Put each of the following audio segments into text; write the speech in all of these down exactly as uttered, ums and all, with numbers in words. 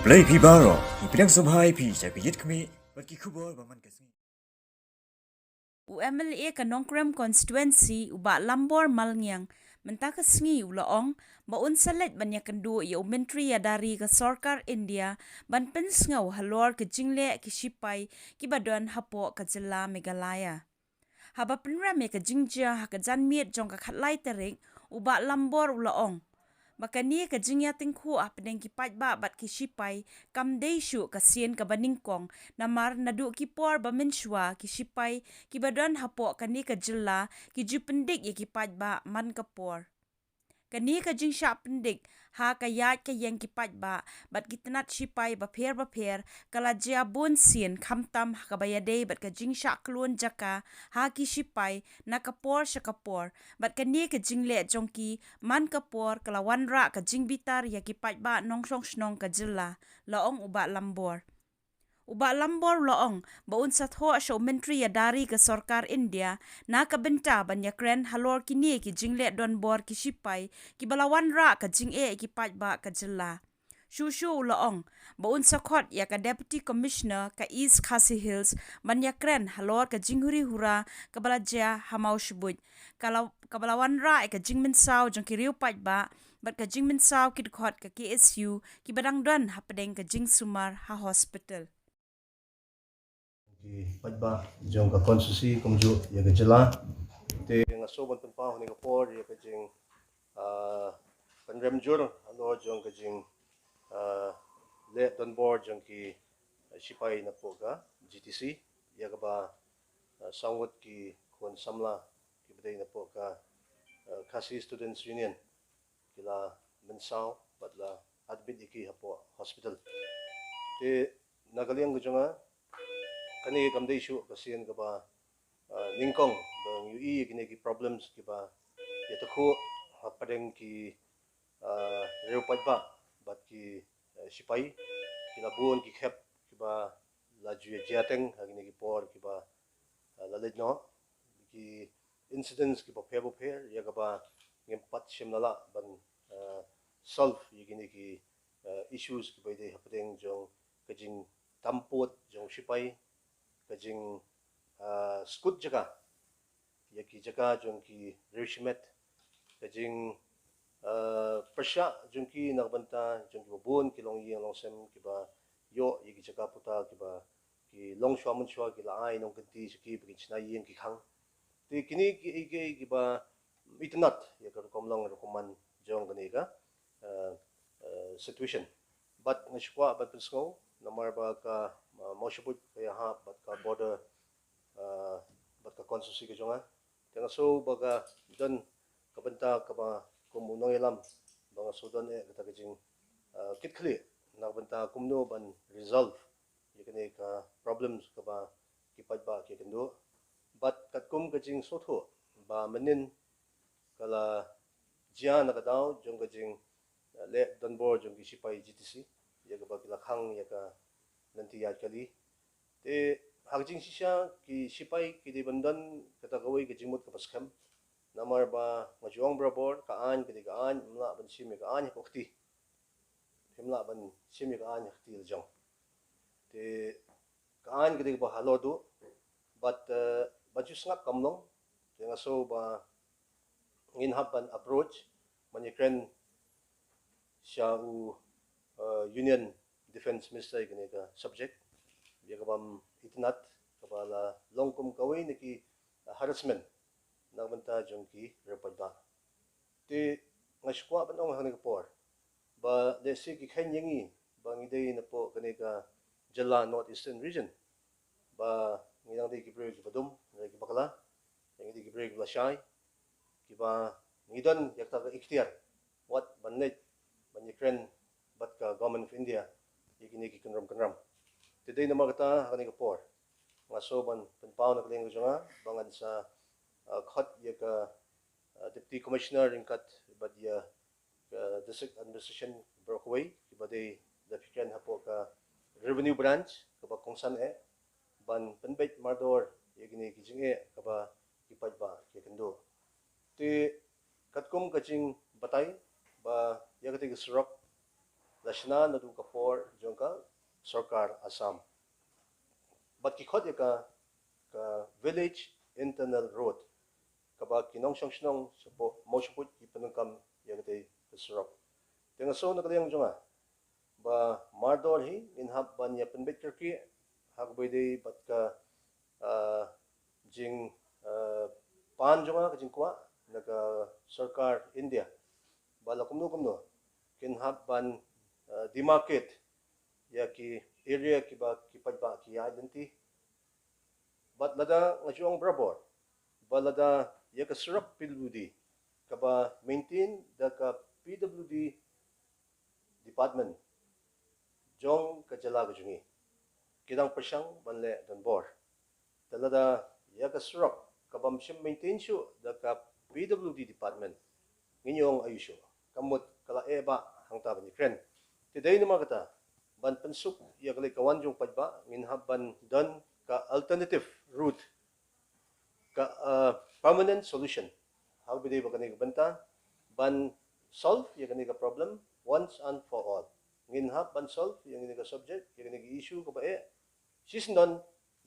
Blei phi baroh, ngi pdiang sngewbha ïa phi sha ka Ïit Khmih bad ki khubor ba man ka sngi. U M L A ka Nongkrem constituency, u Bah Lambor Malngiang, mynta ka sngi u la ong ba un sa leit ban ïakynduh ïa u Myntri ïada ri ka sorkar India ban pynsngew halor ka jingleh ki shipai kiba don hapoh ka jylla Meghalaya. Haba pynrem ïa ka jingjia ha ka janmiet jong ka khatlai tarik, u Bah Lambor u la ong ba kane ka jingïatyngkhuh hapdeng ki paidbah bad ki shipai kam dei shuh ka sien kaba nyngkong, namar naduh ki por ba mynshuwa ki shipai kiba don hapoh kane ka jylla ki ju pyndik ïa ki paidbah man ka por. Kane ka jingshah pyndik ha ka ïaid ka ïeng ki paidbah bad ki tnat shipai bapher bapher ka la jia bun sien, khamtam ha kaba ïadei bad ka jingshah khlun jaka ha ki shipai na ka por sha ka por, bad kane ka jingleh jong ki man ka por ka la wanrah ka jingbitar ïa ki paidbah nongshong shnong ka jylla, la ong u Bah Lambor. U Bah Lambor u la ong ba un sa thoh sha u Myntri ïada ri ka sorkar India na ka bynta ban ïakren halor kine ki jingleh donbor ki shipai kiba la wanrah ka jingeh ïa ki paidbah ka jylla. Shuh shuh u la ong ba un sa khot ïa ka Deputy Commissioner ka East Khasi Hills ban ïakren halor ka jinghuri hura kaba la jia ha Mawshbuit, ka la, kaba la wanrah ïa ka jingmynsaw jong ki riew paidbah bad ka jingmynsaw ki dkhot ka K S U kiba dang don hapdeng ka jingsumar ha hospital. Ki paidbah jong ka constituency kumjuh ïa ka jylla. Te nga sngewbha ban pynpaw ha kane ka por ïa ka jing, ah, pynrem jur halor jong ka jing, ah, leh donbor jong ki, ah, shipai napoh ka G T C, ïa kaba, ah, saw ngut ki khun samla kiba dei napoh ka, ah, Khasi Students Union ki la mynsaw bad la admit ïa ki hapoh hospital. Te na ka liang ka jong nga, kane kam dei shuh ka sien kaba, ah, nyngkong ba ngi ïohi ïa kine ki problems kiba ïatyngkhuh hapdeng ki, ah, riew paidbah bad ki, ah, shipai. Ki la bun ki khep kiba la ju ïa jia teng ha kine ki por kiba, ah, la leit noh. Ki incidents kiba pher bapher ïa kaba ngim pat shym la lah ban, ah, solve ïa kine ki, ah, issues kiba dei hapdeng jong ka jingtampud jong shipai, ka jing, ah, skud jaka ïa ki jaka jong ki riew shimet, ka jing, ah, pyrshah jong ki na ka bynta jong kiba bun ki longïing longsem kiba ïoh ïa ki jaka puta kiba ki longshuwa mynshuwa ki la ai nongkynti sha ki ba kin shna ïing ki khang. Te kine ki, ki, kiba itynnad ïa ka rukom long rukom man jong kane ka, eh, eh, situation. Bad nga shu kwah ban pynsngew namar ba ka, eh, Mawshbuit ka ïahap bad ka border, eh, bad ka constituency ka jong nga. Te nga sngewbha ka don ka bynta kaba kum u nongïalam ba nga sngewdon eh kata ka jing, eh, kit khlieh na ka bynta kumno ban resolve ïa kane ka problems kaba ki paidbah ki kynduh. Bad katkum ka jingsngewthuh ba mynnin ka la jia na ka daw jong ka jing, eh, leh donbor jong ki shipai G T C ïa kaba ki la khang ïa ka lynti ïaid kali. Te ha ka jingshisha ki shipai ki dei ban don kata kawei ka jingmut kaba skhem. Namar ba nga ju ong barabor ka aiñ ka dei ka aiñ, ym lah ban shim ïa ka aiñ ha ka kti. Phim lah ban shim ïa ka aiñ ha ka kti la jong. Te ka aiñ ka dei kaba halor duh bad, eh, ban shu sngap kam long. Te nga sngewbha ngin hap ban approach ban ïakren sha u, eh, Union Defence Minister ïa kane ka subject. Ïa kaba ym itynnad kaba la long kum kawei na ki, eh, harassment na ka bynta jong ki riew paidbah. Te nga shu kwah ban ong ha kane ka por ba lehse ki kheiñ ïa ngi ba ngi dei napoh kane ka jylla North Eastern Region ba ngi dang dei ki briew kiba dum, ngi dei ki bakla, ngi dei ki briew kiba lashai, kiba ngi don ïa kata ka iktiar wat ban leit ban ïakren bad ka Government of India ïa kine ki kynrum kynram. Te dei namar kata ha kane ka por nga sngewbha ban pynpaw na ka liang ka jong nga ba ngan sa, ah, khot ïa ka, ah, Deputy Commissioner ryngkat bad ïa ka District Administration baroh kawei kiba dei da phi kren hapoh ka Revenue Branch kaba kongsan eh ban pynbeit mardor ïa kine ki jingeh kaba ki paidbah ki kynduh. Te katkum ka jingbatai ba ïa katei ka surok la shna naduh ka por jong ka sorkar Assam. Bad ki khot ïa ka, ka Village Internal Road, kaba ki nongshong shnong shapoh Mawshynpuit ki pyndonkam ïa katei ka surok. Te nga sngew na ka liang jong nga ba mardor hi ngin hap ban ïa pynbeit kyrkieh ha kaba ïadei bad ka, ah, jing, ah, pan jong nga, ka jingkwah na ka sorkar India ba la kumno kumno kin hap ban, ah, demarcate ïa ki area kiba ki paidbah ki ïaid lynti. Bad lada nga ju ong barabor ba lada ïa ka surok P W D kaba maintain da ka P W D department jong ka jylla ka jong ngi, ki dang pyrshang ban leh donbor. Te lada ïa ka surok kaba ym shym maintain shuh da ka P W D department, ngin ïa ong aiu shuh? Ka mut ka la eh bah hangta ban ïakren. Te dei namar kata, ban pynsuk ïa ka leit ka wan jong paidbah, ngin hap ban don ka alternative route, ka, uh, permanent solution ha kaba ïadei bad kane ka bynta, ban solve ïa kane ka problem once and for all. Ngin hap ban solve ïa kane ka subject, ïa kane ka issue kaba eh shisyndon,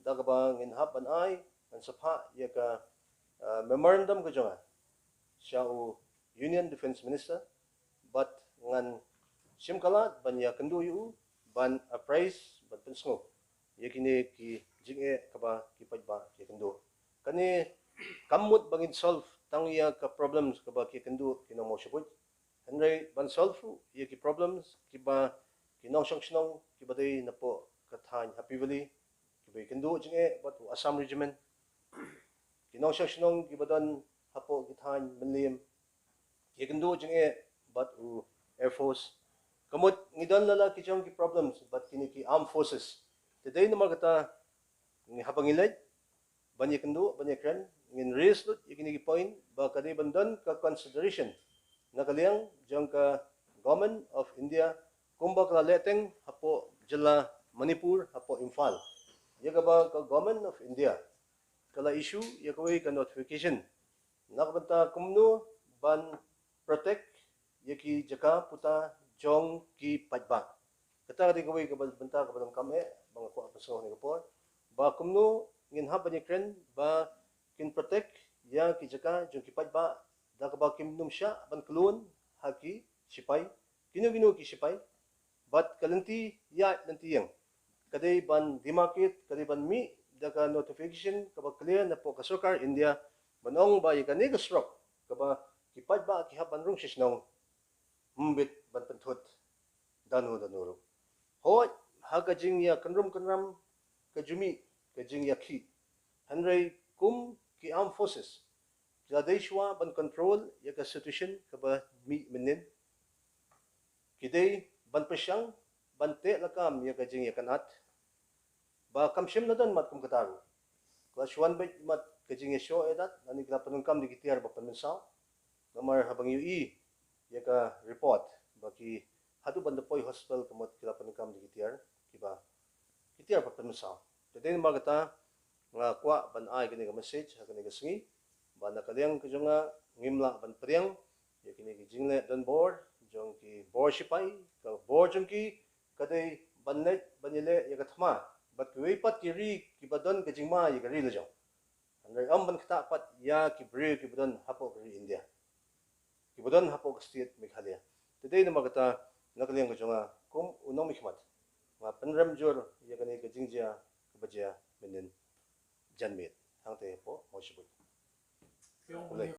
da kaba ngin hap ban ai, ngan sa phah ïa ka, uh, memorandum ka jong nga sha u Union Defence Minister, bad ngan shim ka lad ban ïakynduh ïa u ban apprise, ban pynsngew ïa kine ki jingeh kaba ki paidbah ki ïakynduh. Kane kam mut ba ngin solve tang ïa ka problems kaba ki ïakynduh ki nong Mawshynpuit, hynrei ban solve ruh ïa ki problems kiba ki nongshong shnong kiba dei napoh ka thaiñ Happy Valley, kiba ïakynduh jingeh bad u Assam Regiment, ki nongshong shnong kiba don hapoh ki thaiñ Mylliem, ki ïakynduh jingeh bad u Air Force. Ka mut ngi don la la ki jong ki problems bad kine ki armed forces. Te dei namar kata, ngi, haba ngi leit ban ïakynduh, ban ïakren, ngin raise lut ïa kine ki point ba ka dei ban don ka consideration na ka liang jong ka Government of India, kumba ka la leh teng hapoh jylla Manipur, hapoh Imphal, ïa kaba ka Government of India ka la issue ïa kawei ka notification na ka bynta kumno ban protect ïa ki jaka puta jong ki paidbah. Kata ka dei kawei ka bynta kaba donkam eh ba nga kwah pynsngew ha kane ka por, ba kumno ngin hap ban ïakren ba kin protect ïa ki jaka jong ki paidbah da kaba kim nym shah ban khlun ha ki shipai, kino kino ki shipai. Bad ka lynti ïaid lynti ïeng ka dei ban demarcate, ka dei ban mih da ka notification kaba clear napoh ka sorkar India, ban ong ba ïa kane ka surok kaba ki paidbah ki hap ban rung sha shnong, ym bit ban pynthut dano dano ruh. Hooid, ha ka jingïakynrum kynram ka ju mih ka jingïakhih, hynrei kum ki armed forces, ki la dei shuwa ban control ïa ka situation kaba mih mynnin. Ki dei ban pyrshang ban teh lakam ïa ka jingïakynad, ba kam shym la don mat kum kata ruh. Ka la shu wan beit mat ka jingïashoh ïadat, lane ki la pyndonkam da ki tiar ba pynmynsaw. Namar haba ngi ïohi ïa ka report ba ki haduh ban da poi hospital ka mut ki la pyndonkam da ki tiar kiba, ki tiar ba pynmynsaw. Te dei namar kata nga kwah ban ai kane ka message ha kane ka sngi, ba na ka liang ka jong nga ngim lah ban pdiang ïa kine ki jingleh donbor jong ki bor shipai. Ka bor jong ki ka dei ban leit ban ïaleh ïa ka thma bad kiwei pat ki ri kiba don ka jingma ïa ka ri lajong, hynrei ym ban ktah pat ïa ki briew kiba don hapoh ka ri India, kiba don hapoh ka state Meghalaya. Te dei namar kata, na ka liang ka jong nga kum u nongmihkhmat, nga pynrem jur ïa kane ka jingjia kaba jia mynnin janmiet hangtei hapoh Mawshynpuit.